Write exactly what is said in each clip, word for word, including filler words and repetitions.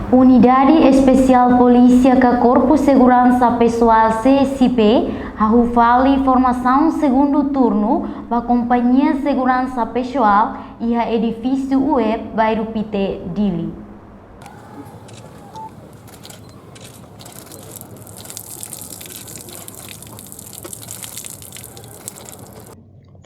Unidade Espesiál Polísia ka Korpu Seguransa Pesoál, C S P, hahú fali formasaun segundu turnu ba Kompañia Seguransa Pesoál iha edifísiu U E P, Bairru Pité, Dili.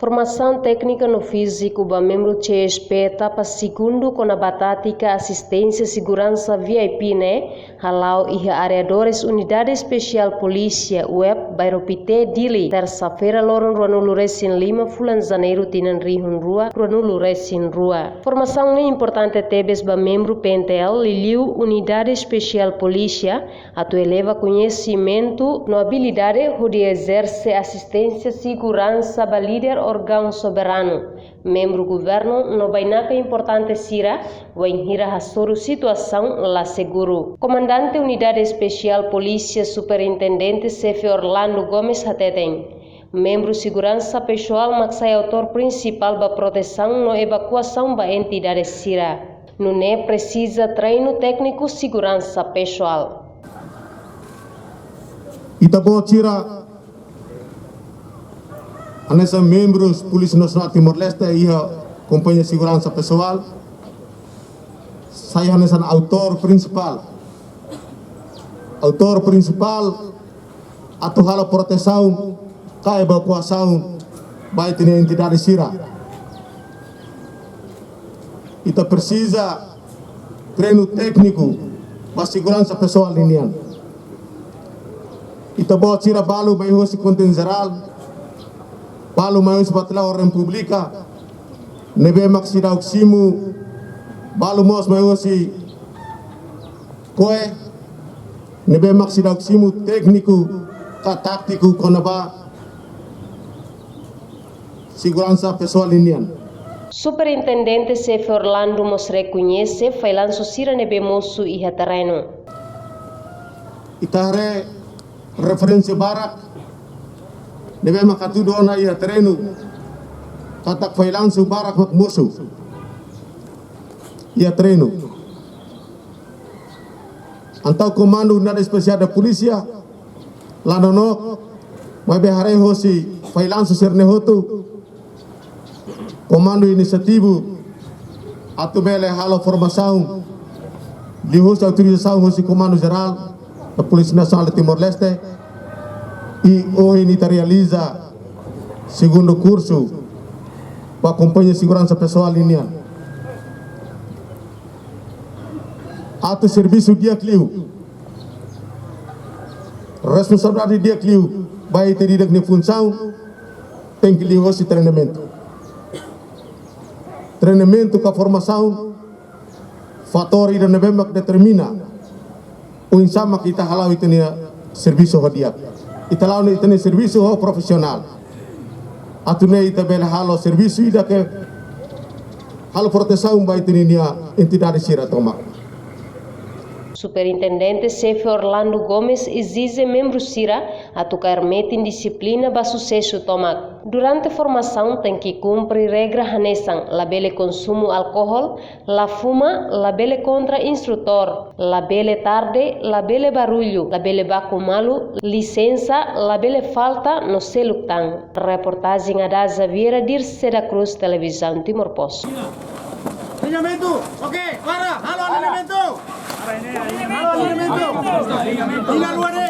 Formasaun téknika no fíziku ba membru C S P etapa segundu kona-ba tátika asisténsia seguransa V I P ne'e hala'o iha arredores Unidade Espesiál Polísia U E P, Bairru Pité, Dili, tersa-feira, loron ruanulu resin lima fulan Janeiru, tinan rihun rua ruanulu resin rua. Formasaun ne'e importante tebes ba membru P N T L, liuliu Unidade Espesiál Polísia, atu eleva koñesimentu no abilidade hodi ezerse asisténsia seguransa ba líder órgaun soberanu, membru governu no bainaka importante sira, wainhira hasoru situasaun la seguru. Komandante Unidade Espesiál Polísia, Superintendente Xefe Orlando Gomes hateten, membru seguransa pesoál mak sai autór prinsipál ba protesaun no evakuasaun ba entidade sira. Nune'e presiza treinu tékniku seguransa pesoál. Ita-boot sira hanesan membrus Polísia Nasionál Timor-Leste iha Kompañia Seguransa Pesoál, sai hanesan autór prinsipál. Autór prinsipál atu halo protesaun ka evakuasaun ba ita-nia entidade sira. Ita presiza treinu tékniku ba seguransa pesoál ninian. Ita-boot sira balu mai hosi kuartél jerál, balu mai hosi Batallaun Ordem Públika, ne'ebé mak seidauk simu, balu mós mai hosi koe, ne'ebé mak seidauk simu tékniku ka tátiku kona-ba seguransa pesoál ninian. Superintendente Xefe Orlando mós rekoñese fallansu sira ne'ebé mosu iha terrenu. Ita haree referénsia barak ne'ebé mak hatudu ona iha terrenu katak fallansu barak mak mosu iha terrenu. Entaun Komandu Unidade Espesiál da Polísia la nonook, maibé haree hosi fallansu sira-ne'e hotu, Komandu inisiativa atu bele halo formasaun liuhosi autorizasaun hosi Komandu Jerál da Polísia Nasionál de Timor-Leste, i ohin ita realiza segundu kursu ba Kompañia Seguransa Pesoál ninian. Atu servisu di'ak liu, responsabilidade di'ak liu ba ita ida-idak nia funsaun, tenke liuhosi treinamentu. Treinamentu ka formasaun fatór ida ne'ebé mak determina oinsá mak ita hala'o ita-nia servisu ho di'ak. Ita hala'o ita-nia servisu ho profisionál, atu nune'e ita bele halo servisu ida ke halo protesaun ba ita-nia entidade sira tomak. Superintendente Xefe Orlando Gomes ezije membru sira atu kaer metin dixiplina ba susesu tomak. Durante formasaun tenke kumpre regra hanesan labele konsumu alkohol, la fuma, labele kontra instrutór, labele tarde, labele barullu, labele baku malu, lisensa, labele falta no seluk tan. Reportajen Ada Xaviera, Dirce da Cruz, Televizaun Timor Post. Alinhamentu, oke, para, halo alinhamentu. Halo alinhamentu. Ina luar de.